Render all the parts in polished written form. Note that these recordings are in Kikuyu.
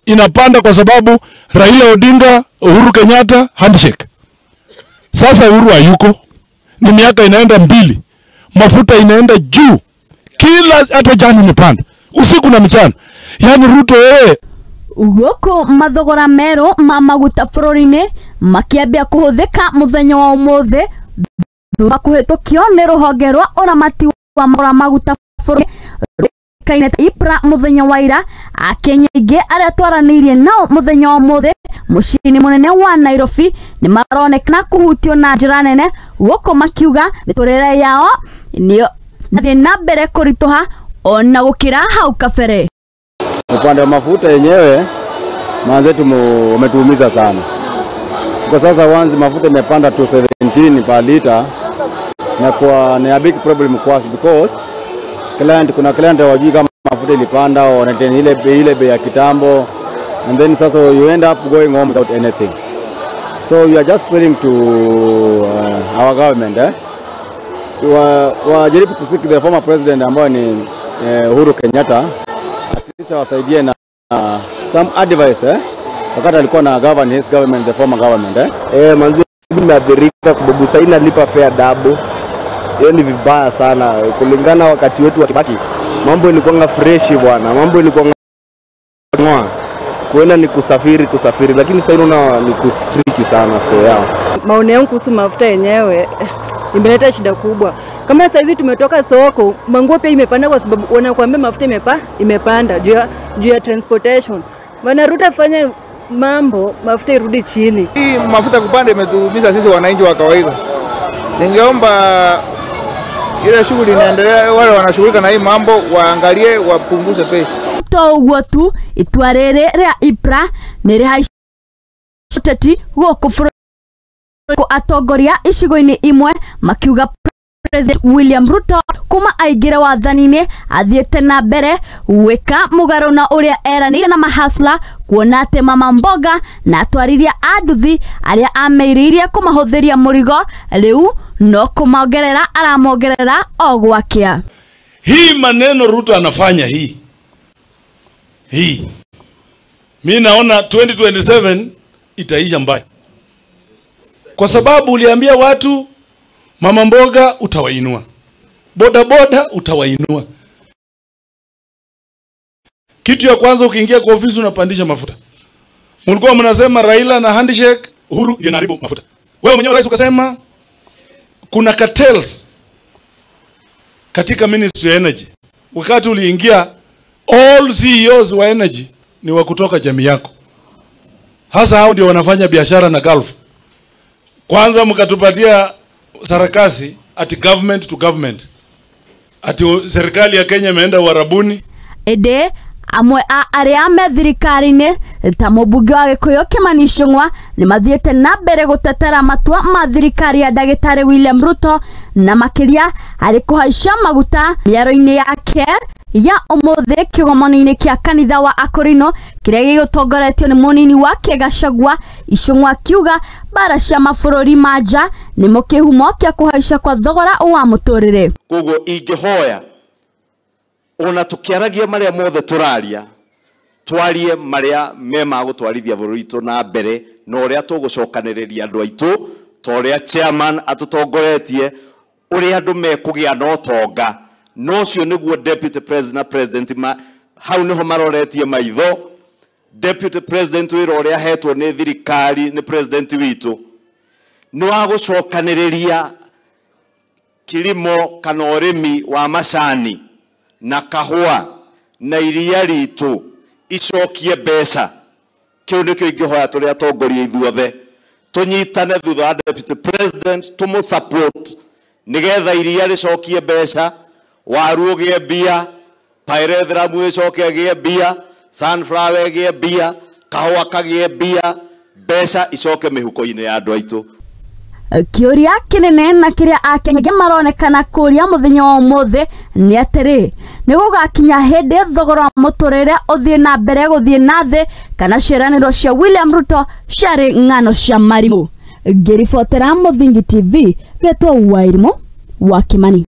Inapanda kwa sababu Raila Odinga, Uhuru Kenyatta, handshake. Sasa Uhuru hayuko. Ni miaka inaenda 2. Mafuta inaenda juu. Kila hata jana imepanda. Usiku na mchana. Yaani Ruto wewe. Gũkũ mathogora merũ ma maguta bũrũri-inĩ makĩambia kũhũthĩka mũthenya wa ũmũthĩ thutha kũhĩtũkio nĩ rũhonge rwa ũramati wa magũra maguta bũrũri rũĩkaine ta IPRA mũthenya wa ira. Akenya aingĩ arĩa twaranĩirie nao mũthenya wa ũmũthĩ mũciĩ-inĩ mũnene wa Nairobi nĩ maronekana kũhutio na njĩra nene, gũkũ makiuga mĩtũrĩre yao nĩyo ĩrathiĩ na mbere kũritũha ona gũkĩra hau kabere. Upande wa mafuta yenyewe manzetu wametuumiza sana. Kwa sasa once mafuta imepanda to 17 per liter, na kwa ni a big problem kwa us because client, kuna client hawajui kama mafuta ilipanda au wanaten ile bei ya kitambo, and then sasa you end up going home without anything. So we are just praying to our government wajaribu kuseek the former president ambaye ni Uhuru Kenyatta, at least awasaidie na some advice wakati alikuwa na govern his government, the former government. Manzi nimeathirika kwa sababu sasa nalipa fare double. Hiyo ni vibaya sana kulingana wakati wetu wa Kibaki. Mambo ilikuwa fresh bwana, mambo ilikuwa ngoa. Kuenda ni kusafiri, lakini sasa unaona ni kutriki sana. So yao. Maoni yangu kuhusu mafuta yenyewe imeleta shida kubwa. Kama sasa hizi tumetoka soko, manguo pia imepanda kwa sababu wanakuambia mafuta imepanda juu ya transportation. Bwana Ruto fanya mambo mafuta irudi chini. Hii mafuta kupanda imetuumiza sisi wananchi wa kawaida. Ningeomba ile shughuli inaendelea, wale wanashughulika na hii mambo waangalie wapunguze bei. To uguo tu itua rĩrĩ rĩa IPRA nĩ rĩhaicĩteti gũkũ bũrũri atongoria icigo-inĩ imwe makiuga President William Ruto kuma aingĩre wathani-inĩ athiĩte na mbere gwĩka mũgarũ na ũrĩa eranĩire na mahasla, kuona atĩ mama mboga na atwarithia a nduthi arĩa ameirĩirie kũmahũthĩria mũrigo rĩu no kũmongerera aramongerera o gwakĩa. Hii maneno Ruto anafanya hii. Mimi naona 2027 itaisha mbaya. Kwa sababu uliambia watu mama mboga utawainua, boda boda utawainua. Kitu ya kwanza ukiingia kwa ofisi unapandisha mafuta. Mlikuwa mnasema Raila na handshake, Uhuru yanaharibu mafuta. Wewe mwenyewe rais ukasema kuna cartels katika Ministry of Energy. Wakati uliingia all CEOs wa energy ni wa kutoka jamii yako. Hasa hao ndio wanafanya biashara na Gulf. Kwanza mkatupatia sarakasi ati government to government. Ati serikali ya Kenya imeenda Uarabuni. Ede amwe a arĩa me thirikari-inĩ ta mũmbunge wa Gĩkũyũ Kimani Ichung'wa nĩ mathiĩte na mbere gũtetera matua ma thirikari ya ndagĩtarĩ William Ruto na makĩria harĩ kũhaicia maguta mĩario-inĩ yake ya ũmũthĩ kĩgomano-inĩ kĩa kanitha wa Akorino kĩrĩa gĩgũtongoretio nĩ mũnini wake Gachagua. Ichung'wa akiuga bara cia mabũrũri ma nja nĩmo kĩhumo kĩa kũhaica kwa thogora wa mũtũrĩre. Koguo ingĩhoya ona tukiaragia maria mothe turaria twarie maria mema gutwarithia bũrũri witũ na mbere na ũrĩa tũgũcokanĩrĩria andũ aitũ ta ũrĩa chairman atũtongoretie ũrĩa andũ mekũgĩa na ũtonga na ũcio nĩguo deputy president na president hau nĩho maroretie maitho. Deputy president wĩra ũrĩa ahetwo nĩ thirikari nĩ president witũ nĩ wa gũcokanĩrĩria kilimo kana ũrĩmi wa macani na kahũa na iria ritũ icokie mbeca. Kĩu nĩkĩo ingĩhoya tũrĩ atongoria ithuothe tũnyitane thutha wa deputy president tũmũ support nĩgetha iria rĩcokie mbeca, waru ũgĩe mbia, pyrethrum ĩcoke ĩgĩe mbia, sunflower ĩgĩe mbia, kahũa kagĩe mbia, mbeca icoke mĩhuko-inĩ ya andũ aitũ. Kĩũria kĩnene na kĩrĩa Akenya maronekana kũria mũthenya wa ũmũthĩ nĩ atĩrĩ, nĩ gũgakinya hĩndĩ thogora wa mũtũrĩre ũthiĩ na mbere gũthiĩ na thĩ kana ciĩranĩro cia William Ruto ciarĩ ng'ano cia marimũ. Ngĩribotera Mũthingi TV ngetwo Wairimũ wa Kimani.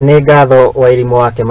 Nĩ ngatho Wairimũ wa Kimani.